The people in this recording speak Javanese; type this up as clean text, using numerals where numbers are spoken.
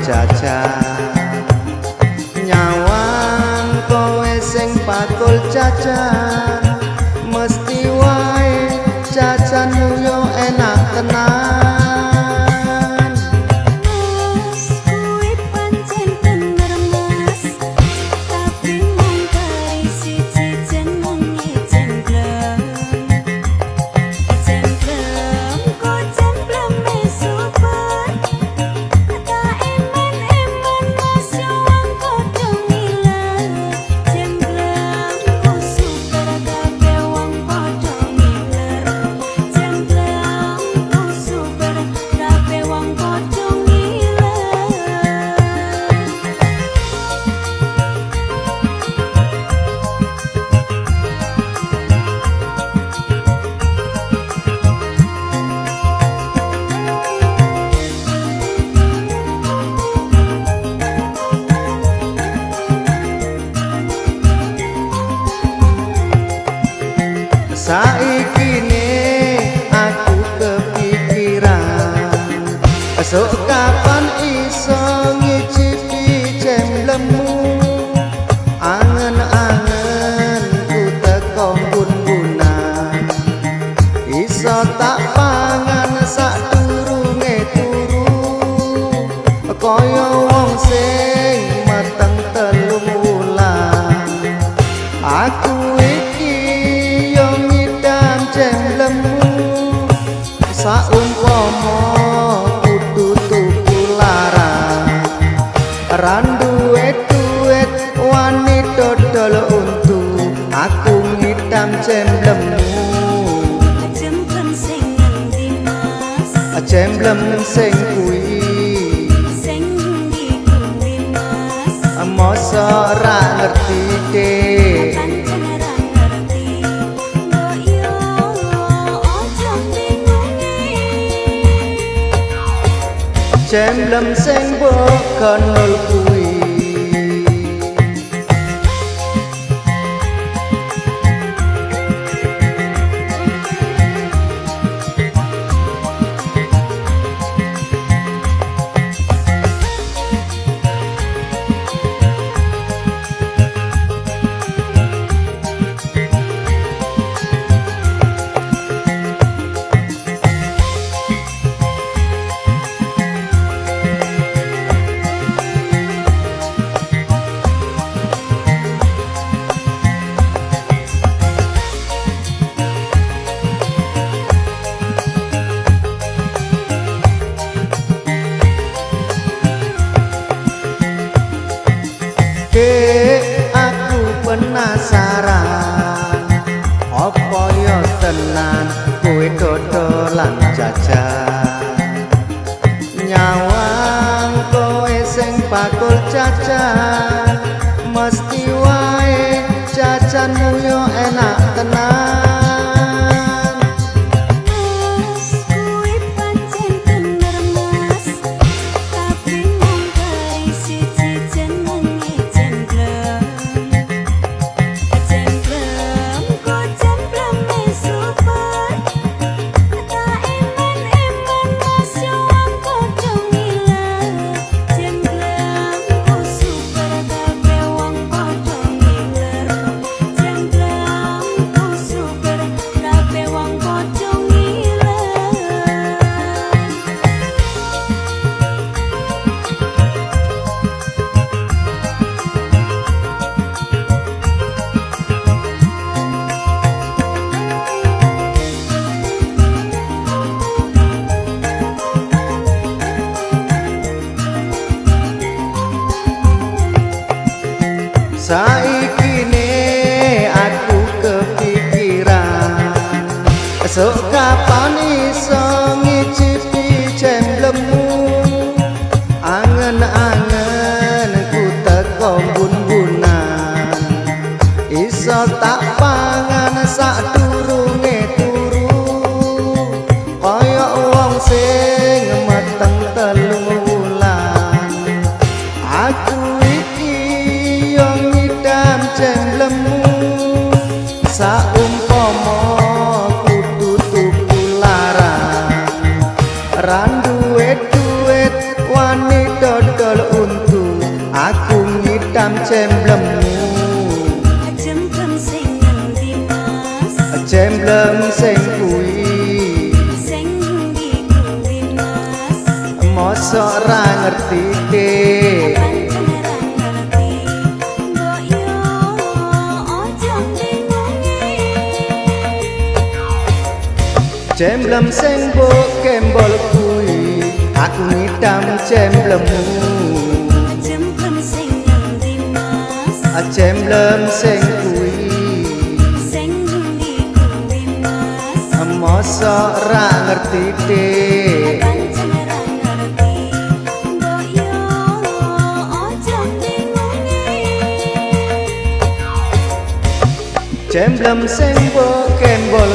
jajan. Nyawang kowe sing bakul jajan, mesti wae jajanmu yo enak tenan. Mas kuwi pancen bener mas, tapi mung kari siji jenenge jemblem. Jemblem kok jembleme super, tak eman-eman mas yo wong padha ngiler. Jemblemku super kabeh wong padha ngiler. Jemblemku super kabeh wong padha ngiler. Saiki ne aku kepikiran, esuk kapan iso ngicipi jemblemmu. Angen-angen ku teko bun-bunan, iso tak pangan sadurunge turu, kaya wong sing meteng 3 wulan. Aku iki yo ngidam jemblemu, saumpama kudu tuku larang, ra duwe duit wani dodol untu, aku ngidam jemblemu. Jemblem sing ngendi mas? Jemblem sing kuwi. Sing ndi kuwi mas? Mosok ra ngerti dik. Pancen ra ngerti, mbok yo aja bingungi. Jemblem sing mbok kenul kuwi. Dek, aku penasaran, apa yo tenan kowe dodolan jajan. Nyawang kowe sing bakul jajan, mesti wae jajanmu yo enak tenan. Mas kuwi pancen bener mas, tapi mung kari siji jenenge jemblem. Jemblem kok jembleme super, tak eman-eman mas yo wong padha ngiler. Jemblemku super kabeh wong padha ngiler. Jemblemku super kabeh wong padha ngiler. Saiki ne aku kepikiran, esuk kapan iso ngicipi jemblemu. Angen-angen ku teko bun-bunan, iso tak pangan sadurunge turu, kaya wong sing meteng 3 wulan. Aku iki yo ngidam jemblemu, saumpama kudu tuku larang. Jemblem sing kuwi. Sing ndi kuwi, Mas? Mosok ra ngerti, Dik? Pancen ra ngerti. Mbok yo aja bingungi. Jemblem sing mbok kembol kuwi, aku ngidam jemblemmu. Jemblem sing ngendi, Mas? Jemblem sing kuwi. Sing ndi kuwi, Mas? Mosok ra ngerti, Dik? Pancen ra ngerti. Mbok yo aja bingungi. Jemblem sing mbok kembol.